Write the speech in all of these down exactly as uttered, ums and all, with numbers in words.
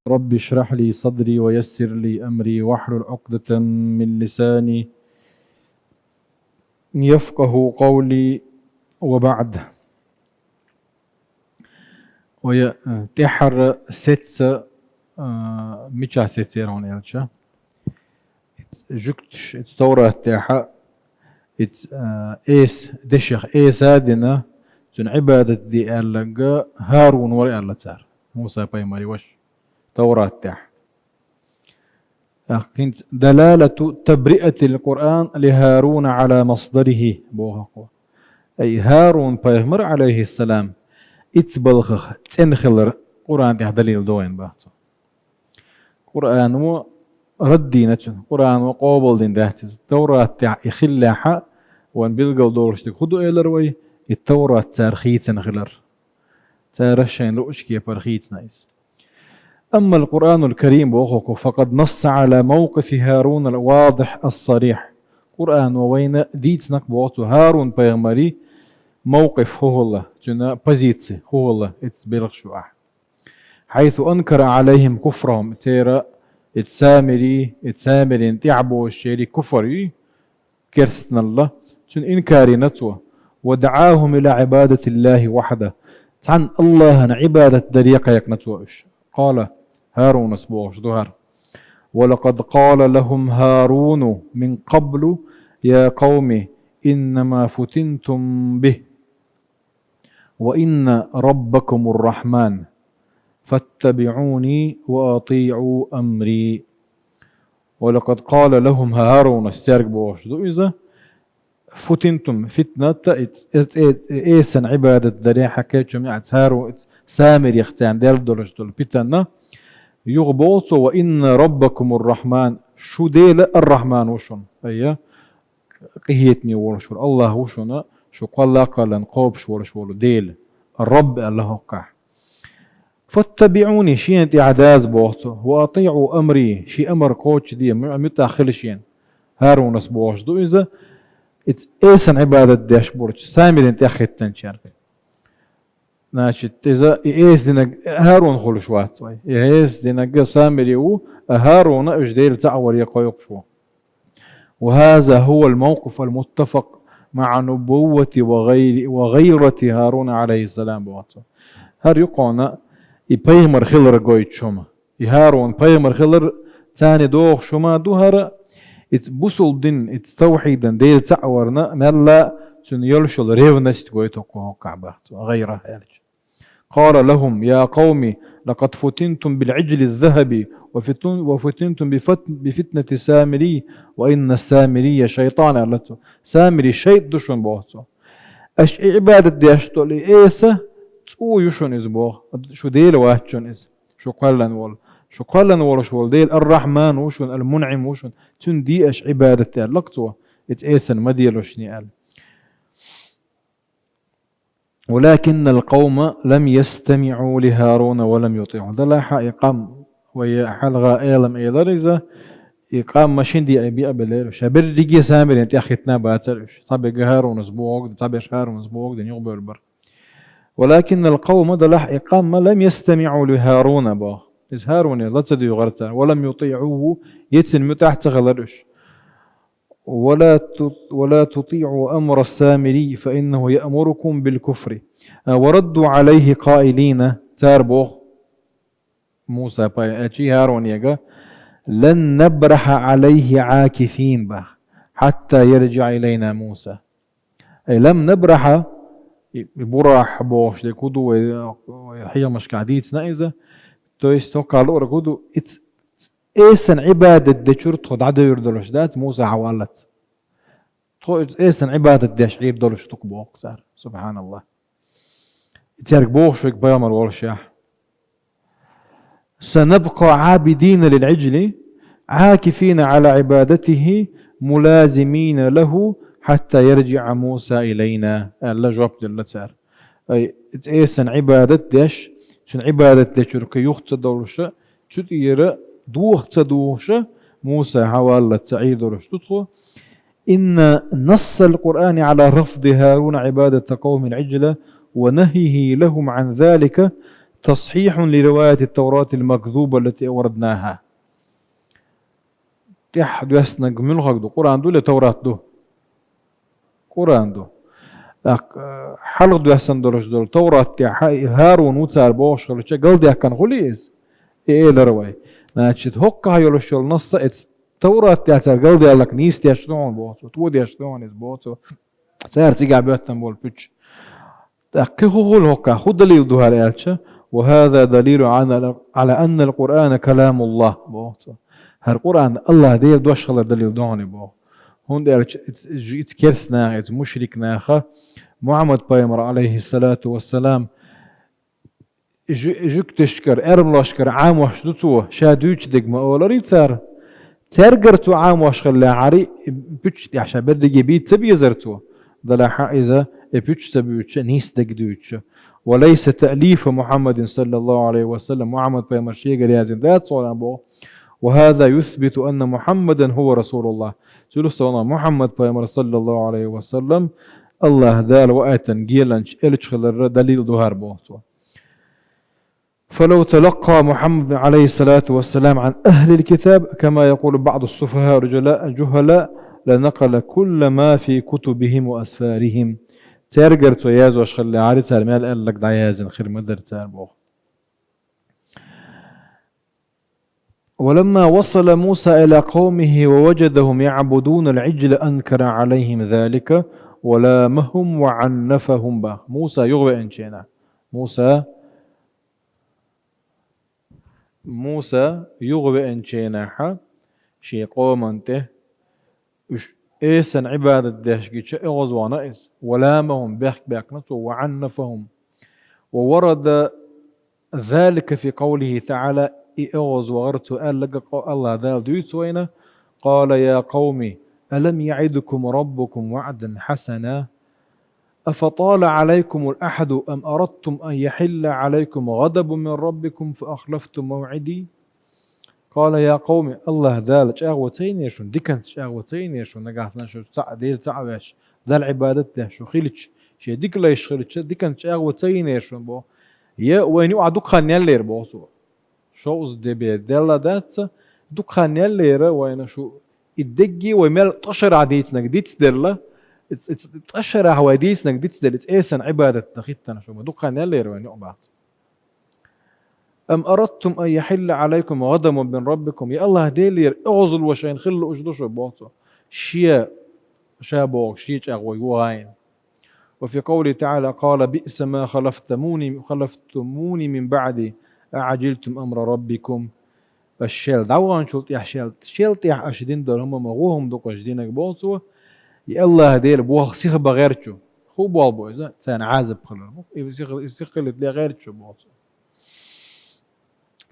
رب اشرح لي صدري ويسر لي أمري واحلل عقدة من لساني يفقهوا قولي وبعد. Вай, э, тӀеххьара сецца, э, мича сецера вай аьлча, жуьгташа, иза Таврат тӀехьа, иза, э, эс, дешах эса а дина, цунна Ӏибадат де аьлларг ХӀарун вар аьлла цара. Муса пайхамара ваша, Таврат тӀехьа. ТӀаккха хӀинца دلالة تبرئة القرآن لهارون على مصدره боху. Ай, ХӀарун пайхамар, Ӏалайхиссалам, иццабалхах цӀена хилар Къуръан тӀехь далил догӀийна бац. Къуръано рад дина цунна, Къуръано къобалдина дац иза. Таврат тӀехь и хиллехьа, вайна билгал долуш дерг хӀун ду элира вай, и Таврат цара хийцина хилар. Цара шайна луучу кепара хийцина иза. أما القرآن الكريم боху, فقد نص على موقف هارون الواضح الصريح. Къуръано вайна дийцинарг боху цо ХӀарун пайхамаран мавкъиф хӀун хилла, цуьнан позици хӀун хилла, иза белхаш ю ахь. حيث أنكر عليهم كفرهم, церан иза Самири, иза Самирина тӀаьхьа бозучеран куфр ю, керстаналла, цуьнан инкар йина цо. ودعاهم إلى عبادة الله وحده. Цхьана АллахӀан Ӏибадат даре кхайкхина цо уьш. قال, ХӀарунас бохуш ду хӀара: ولقد قال لهم هارون من قبل يا قوم إنما فتنتم به وإن ربكم الرحمن فاتبعوني وأطيعوا أمري. ولقد قال لهم, ХӀарунас цаьрга бохуш ду иза: فتنتم, фитната, иза, иза цӀе-, эсан Ӏибадат даре хьакхечу меӀаца ХӀару-, иза Самирех царна делла долуш долу питана, юха боху цо: وإن ربكم الرحمن, шу Дела Ар-Рахьман ву шуна. Айя, къинхетаме волуш волу АллахӀ ву шуна, шу кхолла а кхоьллина кхобуш волуш волу Дела. Рабб аьлла хӀокхахь. فاتبعوني, шена тӀаьхьа даза боху цо, وأطيعوا أمري, шен амар кхочушде, муьтӀахь хила шена. ХӀарунас бохуш ду иза, иза эсан Ӏибадат деш болчу Самирина тӀаьхьахӀиттинчаьрга. Значит, иза и эса динарг ХӀарун хуьлуш вац вай. И эса динарг Самири ву, а ХӀарун уьш Дела цхьаъ варе кхойкхуш ву. وهذا هو الموقف المتفق مع نبوة وغير-، وغيرة هارون عليه السلام боху цо. ХӀара ю кхунна и пайхамар хилар гойтуш хӀума. И ХӀарун пайхамар хилар царна догӀуш хӀума ду хӀара, иза бусулба дин, иза тавхьидан, Дела цхьаъ варна мелла цуьнан йолуш йолу ревность гойту кху хӀокхахь боху цо, гӀайра аьлча. قال لهم: يا قوم لقد فتنتم بالعجل الذهبي وفتن-، وفتنتم بفت-، بفتنة السامري وإن السامري شيطان, аьлла цо. Самири шайтӀа ду шуна боху цо. Аша и Ӏибадат деш долу и эса цӀу ю шуна иза боху. Шу Дела вац шуна иза. Шу кхоьллина волу. Шу кхоьллина волуш волу Дела Ар-Рахьман ву шуна, Ал-МунӀим ву шуна. Цуьнан де аша Ӏибадат аьлла цо. Иза эсан ма делушний аьлла. ولكن القوم لم يستمعوا لهارون ولم يطيعوه. Делахь и къам, вай хьалха Ӏелам элира иза, и къам машин де а биа белира уьш. Ша берриге Самирина тӀаьхьахӀиттина бацара уьш. Цхьаберг ХӀарунас бохург, цхьаберш ХӀарунас бохург дина юхабевлла бара. ولكن القوم, делахь и къам, لم يستمعوا لهارون боху. Иза ХӀаруне ла ца дуьйгӀира цара. ولم يطيعوه, я цуьнан муьтӀахь ца хилира уьш. ولا ت-، ولا تطيعوا أمر السامري فإنه يأمركم بالكفر. وردوا عليه قائلين, цара боху Муса пай-, э, чи ХӀарунега: لن نبرح عليه عاكفين боху, حتى يرجع إلينا موسى. Ай, لم نبرح, и, и бурахь бохуш дерг хӀун ду, вай, вай хьехамашкахь дийцина иза. То есть, хӀокхахь луург хӀун ду, иза эсан Ӏибадат дечуьра тхо дӀадевр долуш дац, Муса хьаваллалц. Тхо иза эсан Ӏибадат деш Ӏийр долуш ду-кх боху цара. СубхьаналлахӀ. И цаьрга бохуш верг пайхамар волушехь: سنبقى عابدين للعجل عاكفين على عبادته ملازمين له حتى يرجع موسى إلينا, аьлла жоп делла цара. Ай, иза эсан Ӏибадат деш, цуьнан Ӏибадат дечуьра кхин юха ца довлуша, цу тӀера доха ца духуша, Муса хьаваллалц Ӏийр долуш ду тхо. إن نص القرآن على رفض هارون عبادة قوم العجل ونهيه لهم عن ذلك تصحيح لرواية التوراة المكذوبة التي أوردناها. ТӀехь доьссинарг муьлхарг ду? Къуръан ду е Таврат ду? Къуръан ду. ТӀаккха, э, хьалха доьссина долуш долу Таврат тӀехь и ХӀарун ву цара бохуш хилча, галдаьккхина хуьлий иза? И элира вай. Значит, хӀоккхахь йолуш йолу насса эцу Таврат тӀехь цара галдаьлларг нийса деш ду хьуна боху цо, тодеш ду хьуна иза боху цо. Цара цигахь боьттина болу пуьчаш. ТӀаккха кхин хӀун хуьлу хӀоккхахь, хӀун далил ду хӀара аьлча? وهذا دليل على، على أن القرآن كلام الله, боху цо. ХӀара Къуръан АллахӀ Делан дош хилар далил ду хьуна боху. ХӀунда аьлча иза, иза керста наха, иза мушрик наха Мухьаммад пайхамар, алейхиссалату вассалам, жу-, жуьгташкара, эрмалошкара Ӏамош ду цо, ша дуьйцу дерг ма оларий цара. Цаьргара цо Ӏамош хиллехьарий, пуьчаш тӀехь ша берриге бийца ца безара цо. Делахь иза, и пуьчаш ца буьйцуша, нийса дерг дуьйцуша. وليس تأليف محمد صلى الله عليه وسلم, Мухьаммад пайхамар шегара яздина дац цо боху. وهذا يثبت أن محمدا هو رسول الله. Цуьнан совгӀат Мухьаммад пайхамар, саллаллаху Ӏалайхи ва саллам, АллахӀ Дала ваийтина геланча элча хиларра далил ду хӀара боху цо. فلو تلقى محمد عليه الصلاة والسلام عن أهل الكتاب كما يقول بعض السفهاء الجهلاء، الجهلاء، لنقل كل ما في كتبهم وأسفارهم. Цаьргара цо яздеш хиллехьарий, цара мел аьлларг дӀаяздина хир ма дара цара боху. ولما وصل موسى إلى قومه ووجدهم يعبدون العجل أنكر عليهم ذلك ولامهم وعنفهم, боху. Муса юхавеанчу хенахь. Муса, Муса юхавеанчу хенахь шен къоман тӀе уьш эсана Ӏибадат деш гича, оьгӀазвахана иза. ولامهم, бехк баьккхина цо, وعنفهم. وورد ذلك في قوله تعالى, и оьгӀазвахар цо аьлларг АллахӀ Дала дуьйцу вайна: قال يا قوم ألم يعدكم ربكم وعدا حسنا أفطال عليكم العهد أم أردتم أن يحل عليكم غضب من ربكم فأخلفتم موعدي. قال يا قوم, АллахӀ Дала чӀагӀо ца йинера шуна, диканца чӀагӀо ца йинера шуна, нагахь санна шу цхьаъ Дела ца Ӏа веш, Далла Ӏибадат деш шу хилча, шен дика лайш хилча, диканца чӀагӀо ца йинера шуна боху? Я вайна юкъахь дукха хан яьллера боху цо. Шовзткъа де бен делла дац, дукха хан яьллера вайна шу, и дерриге вай мел ткъа шарахь дийцинарг дицделла, иза, иза ткъа шарахь вай дийцинарг дицделла, иза эсана Ӏибадат дан хӀиттина шу, ма дукха хан яьллера вайна юкъахь боху цо. أم أردتم أن يحل عليكم غضب من ربكم, я АллахӀ Делера оьгӀазло шайна хила лууш ду шу боху цо. Шен, ша боху, шен чӀагӀо йохийна. وفي قوله تعالى قال بئس ما خلفتموني، خلفتموني من بعدي أعجلتم أمر ربكم. Аша шел дӀаваханчул тӀехь шел, шел тӀехь аша дина долу хӀума ма гӀо хӀума ду-кх аша динарг боху цо. И АллахӀ Дела боху сиха бан гӀерта шу. ХӀун боху бу иза? Царна Ӏазап хилар бу. И сиха, и сиха хилийта ле гӀерта шу боху цо.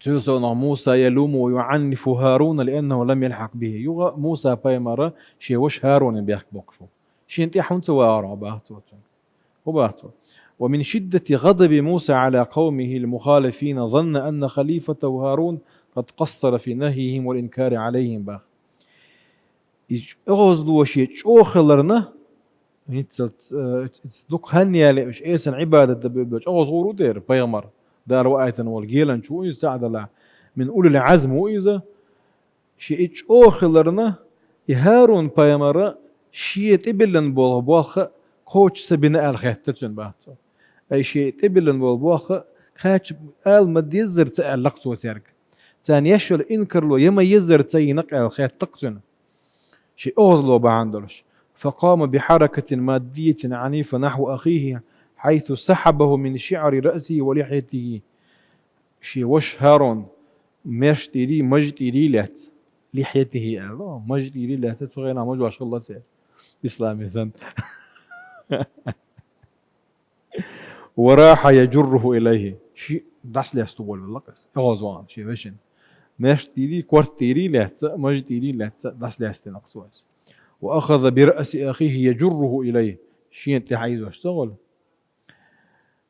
Цуьнан совгӀат Муса يلوم ويعنف هارون لأنه لم يلحق به. Юха Муса пайхамар шен ваша ХӀарунна бехк боккхуш ву. Шена тӀаьхьа хӀунда ца вахара хьо, боху цо цуьнга. ХӀун боху цо? ومن شدة غضب موسى على قومه المخالفين ظن أن خليفته هارون قد قصر في نهيهم والإنكار عليهم, боху. И оьгӀазло шен чӀогӀа хиларна, хӀинццалц, э, дукха хан яьлла уьш эсана Ӏибадат дан буьйлуш оьгӀаз гӀур ву дера пайхамар, Дала ваийтина волу геланча ву иза, цхьаъ делахь, من أولي العزم ву иза. Шен и чӀогӀа хиларна, и ХӀарун пайхамар шен тӀебиллина болу болх кхочуш ца бина аьлла хетта цуьнан, боху цо. Ай шен тӀебиллина болу болх кхача ала ма-деззара ца аьлла-кх цо цаьрга. Царна еш йолу инкарло я ма-еззара ца йина-кх аьлла хетта-кх цуьнан. Шен оьгӀазло бахьана долуш. فقام بحركة مادية عنيفة نحو أخيه حيث سحبه من شعر رأسه ولحيته. Шен ваша ХӀарун маьрша тӀера, мажа тӀера лаьцна. لحيته аьлла, мажа тӀера лаьцна, цу хенахь мажош хилла церан. Исламе санна. وراح يجره إليه. Ши дӀасалаьцна волавелла-кх иза. ОьгӀазвахана шен вешина. Маьрша тӀера, корта тӀера лаьцна, мажа тӀера лаьцна, дӀасалаьцнера-кх цо иза. وأخذ برأس أخيه يجره إليه. Шена тӀе хьийзош ца волу.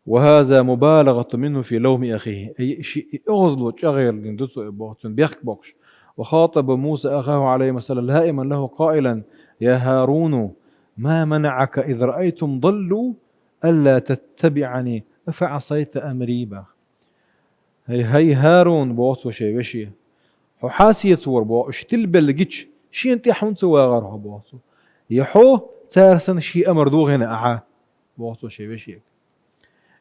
وهذا مبالغة منه في لوم أخيه. Ай, ши-, и оьгӀазло чӀагӀъяьлла дина ду цо и боху, цуьнан бехк боккхуш. وخاطب موسى أخاه عليهما السلام لائما له قائلا: يا هارون، ما منعك إذ رأيتهم ضلوا ألا تتبعني أفعصيت أمري, боху. «ХӀай, хӀай, ХӀарун, — боху цо шен веше, — хьо хьасецавар, — боху, — уьш тилбелла гича, шена тӀехьа хӀунда ца вагӀар хьо, — боху цо. — Я хьо цара санна шен амар дохийна ахьа?» — боху цо шен вешега.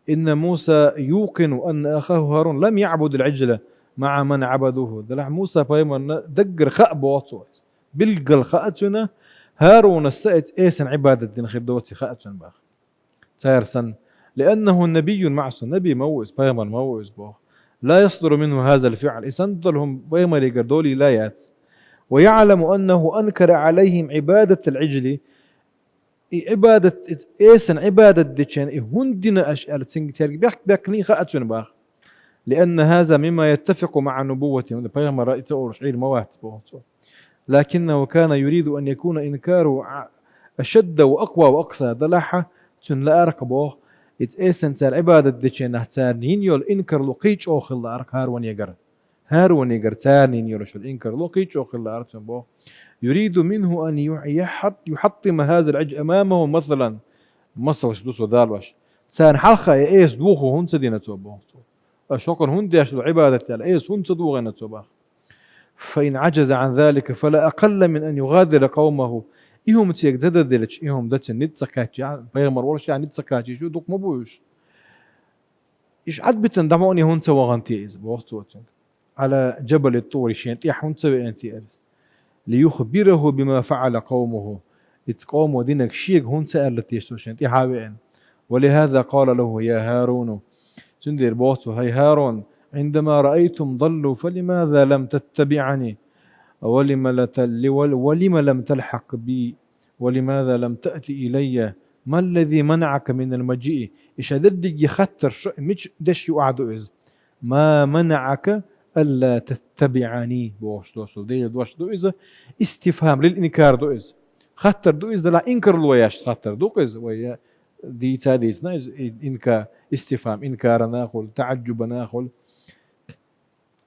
«إن موسى يوقن أن أخاه هارون لم يعبد العجل مع من عبدوه». Делахь Муса пайхамарна даггара хаьа, боху цо. Билггал хаьа цунна, ХӀарунас а эцу эсана Ӏибадат дина хир доций хаьа цунна, боху. Цара санна. «لأنه نبي معصوم». Наби ма ву иза, пайхамар ма ву иза, боху. «لا يصدر منه هذا الفعل». И санна долу хӀума пайхамарегара долийла яц. «ويعلم أنه أنكر عليهم عبادة العجل». И Ӏибадат, и эсана Ӏибадат дечарна и хӀунда дина аша аьлла, цуьнга цаьрга бехк-бехкний хаьа цунна, боху. «لأن هذا مما يتفق مع نبوته». ХӀунда пайхамар и ца олуш Ӏийр ма вац, боху цо. «لكنه كان يريد أن يكون إنكاره أشد وأقوى وأقصى». Делахь цунна лаьара-кх, боху, иза эсана цара Ӏибадат дечарна царна йина йолу инкарло кхин а чӀогӀа хила лаьара-кх ХӀарунегара. ХӀарунегара царна йина йолуш йолу инкарло кхин а чӀогӀа хила лаьара цунна, боху. «يريد منه أن يح-، يحط-، يحطم هذا العجل أمامهم مثلا». Масалш ду цо далош. Царна хьалха и эса дохо хӀунда ца дина цо, боху цо. Аша хӀокхунна хӀунда деш ду Ӏибадат аьлла, эса хӀунда ца дохийна цо, боху. «فإن عجز عن ذلك فلا أقل من أن يغادر قومه». И хӀума цуьнга ца дан делча, и хӀума дан цуьнан ницкъ ца кхаьчча, пайхамар волуш а ницкъ ца кхачийча, дукха ма бу уьш. Уьш Ӏадбитина дӀа ма а хӀунда ца вахана те иза, боху цо цуьнга. «على جبل طور», шена тӀехьа хӀунда ца веана те иза. «ليخبره بما فعل قومه». Иза къомо динарг шега хӀунда ца аьлла те цо шена тӀехьа а веана. «ولهذا قال له: يا هارون». Цундела боху цо: «ХӀай ХӀарун, عندما رأيتهم ضلوا فلماذا لم تتبعني؟ ولم لت-، ول-، ولم لم تلحق بي؟ ولماذا لم تأت إلي؟ ما الذي منعك من المجيء؟» И ша дерриге хаттарш мича деш юкъахь ду иза? «ما منعك ألا تتبعني», бохуш долуш долу Делан дош ду иза, истифхам, лил инкар ду иза. Хаттар ду иза, делахь инкарло еш хаттар ду-кх иза, вай дийца а дийцина иза, и инка-, истифхам, инкарана а хуьлу, таӀаджубана а хуьлу,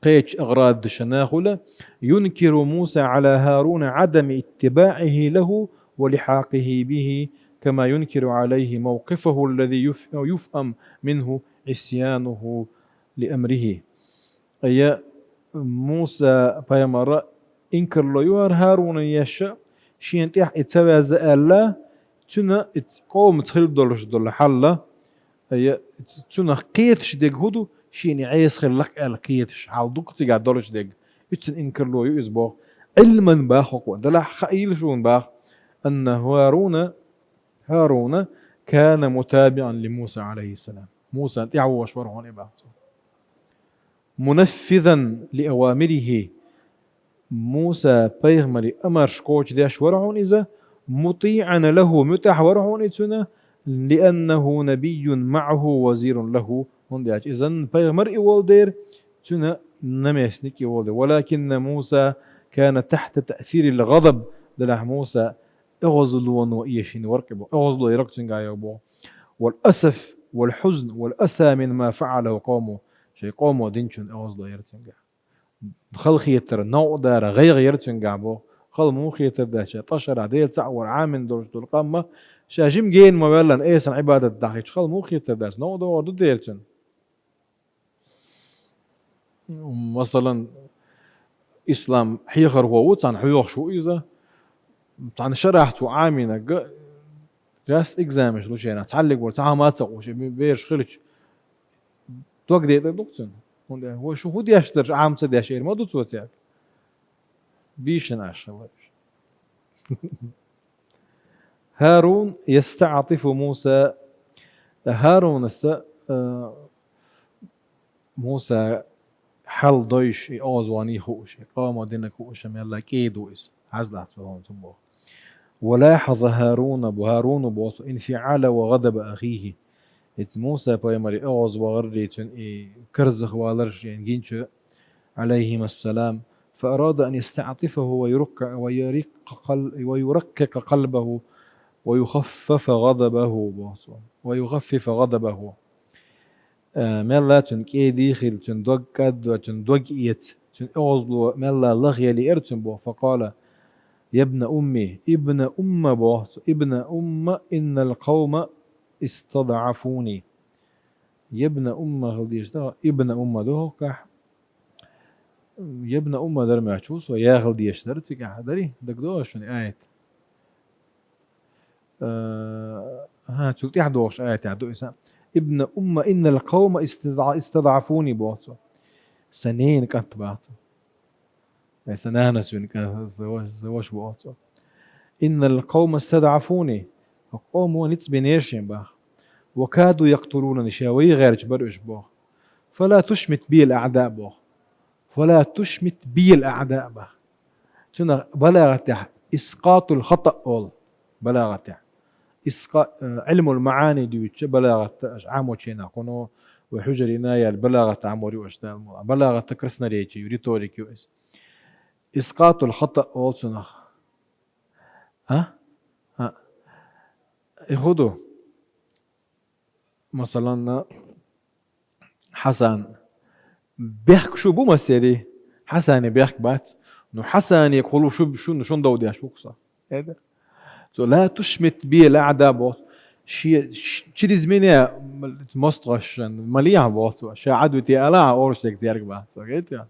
кхечу агӀрадашна а хуьлу. «ينكر موسى على هارون عدم اتباعه له ولحاقه به، كما ينكر عليه موقفه الذي يف-، يفهم منه عصيانه لأمره». Ая, Муса пайхамара инкарло ю хӀара ХӀарунан еш, шена тӀехь и ца веза аьлла, цуьнан и ц-, къомаца хила долуш долу хьал, ая, ц-, цунах кхеташ дерг хӀун ду, шена и Ӏеса хилла-кх аьлла кхеташ хьал ду-кх цигахь долуш дерг. Уьццан инкарло ю иза боху. Ӏилман боху хӀокхо, делахь хаийла шуна боху, «أن هارون، هارون كان متابعا لموسى عليه السلام». Мусан тӀаьхьа вогӀуш вара хьуна и боху цо. «منفذا لأوامره». Муса пайхамаран амарш кхочушдеш вара хьуна иза, «مطيعا له», муьтӀахь вара хьуна и цуьнан, «لأنه نبي معه وزير له», хӀунда аьлча иза пайхамар и волу дера, цуьнан наместник и волу дера. «ولكن موسى كان تحت تأثير الغضب». Делахь Муса оьгӀазлоно эшийна вара-кх и боху. ОьгӀазло яра-кх цуьнгахь йо боху. «والأسف والحزن والأسى مما فعله قومه». Шайн къомо динчун оьгӀазло яра цуьнгахь. Халахетар, новкъа дара, гӀайгӀа яра цуьнгахь боху. Хала муха хетар дац, ша ткъа шарахь Дела цхьаъ вара Ӏамийна долуш долу къам, ша жима гена ма-ваьллина, эсана Ӏибадат дахьийтуш хала муха хетар дац, новкъа догӀур ду дера цуьнан. Масалан, ислам хьехархо ву, цхьаьна хьоьхуш ву иза, цхьана шарахь цо Ӏамийнарг, газ экзаменаш лу шайна, цхьаллиг вара, цхьа хӀума а ца хууш, и бераш хилча, дог дайтар ду-кх цуьнан. ХӀунда аьлча, вай шу хӀун деш дарш Ӏама ца деш, эр ма ду цо цаьрга. Дийшина аш хилла. «هارون يستعطف موسى». ХӀарунас а, Муса хьал дойуш, и оьгӀазвахний хууш, и къомо динарг хууш, мелла кӀеда ву иза. Хьажа лаьцна ву хьуна цунна боху. «ولاحظ هارون», бу ХӀаруна боху, «انفعال وغضب أخيه». Иза Муса пайхамаре оьгӀазвахаррий, цуьнан и карзахваларш шена гинчу, عليهما السلام، «فأراد أن يستعطفه ويرق-، ويرق قل-، ويرقق قلبه ويخفف غضبه», боху цо. «ويخفف غضبه». Э, мелла цуьнан кӀеда хила, цуьнан дог кӀаддо, цуьнан дог эца, цуьнан оьгӀазло мелла лахъяла лиира цуьнан боху. «فقال: يا ابن أمي», ابن أم боху цо, «ابن أم، إن القوم استضعفوني». يا ابن أم хила дезаш дар, ابن أم ду хӀокхахь. يا ابن أم дар моьттуш ву со, я хила дезаш дар цигахь, дарий? ДагадогӀий шуна аят? Э, хӀа, цул тӀаьхьа догӀуш аятехь ду иза. ابن أم إن القوم استضع-، استضعفوني боху цо. Сан ненан кӀант боху цо. Ай, сан нанас вина кӀант, сан ваша, сан ваша боху цо. إن القوم استضعفوني. Къомо ницкъ бинера шен боху. وكادوا يقتلونني, шаьш вайна гӀерташ бара уьш боху. فلا تشمت بي الأعداء боху. فلا تشمت بي الأعداء боху. Цунах балагӀатехь إسقاط الخطأ олу. БалагӀатехь. Исха-, э, Ӏилмул маӀани дуьйцуча балагӀатта аша Ӏамочийнахь кхуно, вай хьуьжарина яьлла балагӀат Ӏамор ю аша Дала мукъ лахь. БалагӀатта красноречие ю, риторика ю иза. Исхатул хата олу цунах. А? А. И хӀун ду? Масалан, Хьасан. Бехк шу бу масери? Хьасане бехк бац. Ну, Хьасане кхулу шу, шу, шун дов деш ву кху со. Эда. Цо ла тушмит бе лаъда боху. Ши, ш-, через меня мостагӀашан малехьа боху цо. Ша Ӏадвите ала, оршдерг церг бац. Цо гайта?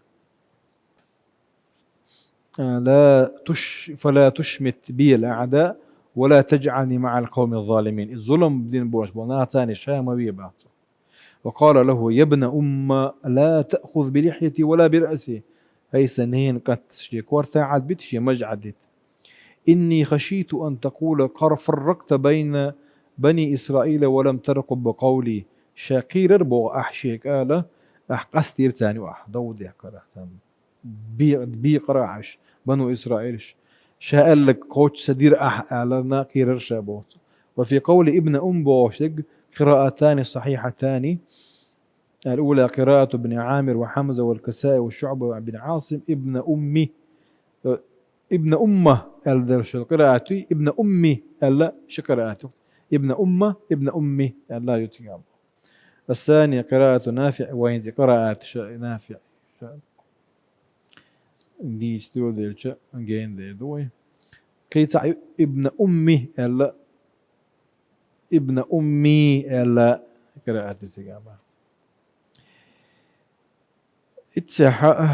لا تش-، فلا تشمت بي الأعداء ولا تجعلني مع القوم الظالمين. И зулам дина болуш болу нахаца ша ма ве боху цо. وقال له: يا ابن أم، لا تأخذ بلحيتي ولا برأسي. ХӀай сан ненан кӀант, шен корта Ӏадбита, шен маж Ӏаддита. إني خشيت أن تقول قر-، فرقت بين بني إسرائيل ولم ترقب قولي. Ша кхийрар боху ахь шега ала, ахь къастийра царна ю ахь, дов дехкара царна. Би-, бийкъара ахьаш, бану Исраилаш. Ша аьлларг кхоччуш ца дира ахь, аьлларна кхийрар ша боху цо. وفي قول ابن أم бохуш дерг قراءتان صحيحتان. الأولى قراءة ابن عامر وحمزة والكسائي وشعبة وابن عاصم ابن أمي. Э, ابن أمة аьлла долуш долу къираат ю, ابن أمي аьлла ши къираат ю. ابن أمة، ابن أمي аьлла ю цигахь. الثاني قراءة نافع, вайн зи къираат ша-, НафиӀ ша-, дийца доьделча гена дер ду вай. Кхин цхьаъ ю, ابن أمي аьлла, ابن أمي аьлла къираат ю цигахь. Иццехь, э,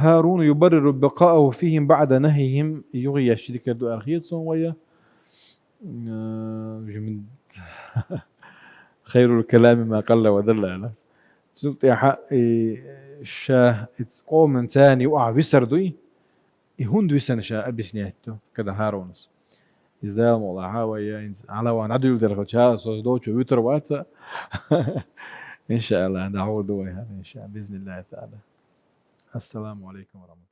هارون يبرر بقاءه فيهم بعد نهيهم, юхаеш дика ду аьлла хета суна вай. Э, жимин خير الكلام ما قل ودل аьлла. Цул тӀаьхьа, и, ша, и, къоман царна ю ахь висар дуй, и хӀунда висина ша объяснять ду, когда ХӀарунас. Иза Дала мукъ лахь вай, я, инца, Ӏалаван дӀадуьйла дерхача, со доцу вуьтур вац. Иншааллах, дӀахьур ду вай хӀара, иншааллах, бизниллахи таала. Ассаламу алейкум ва рахматуллах.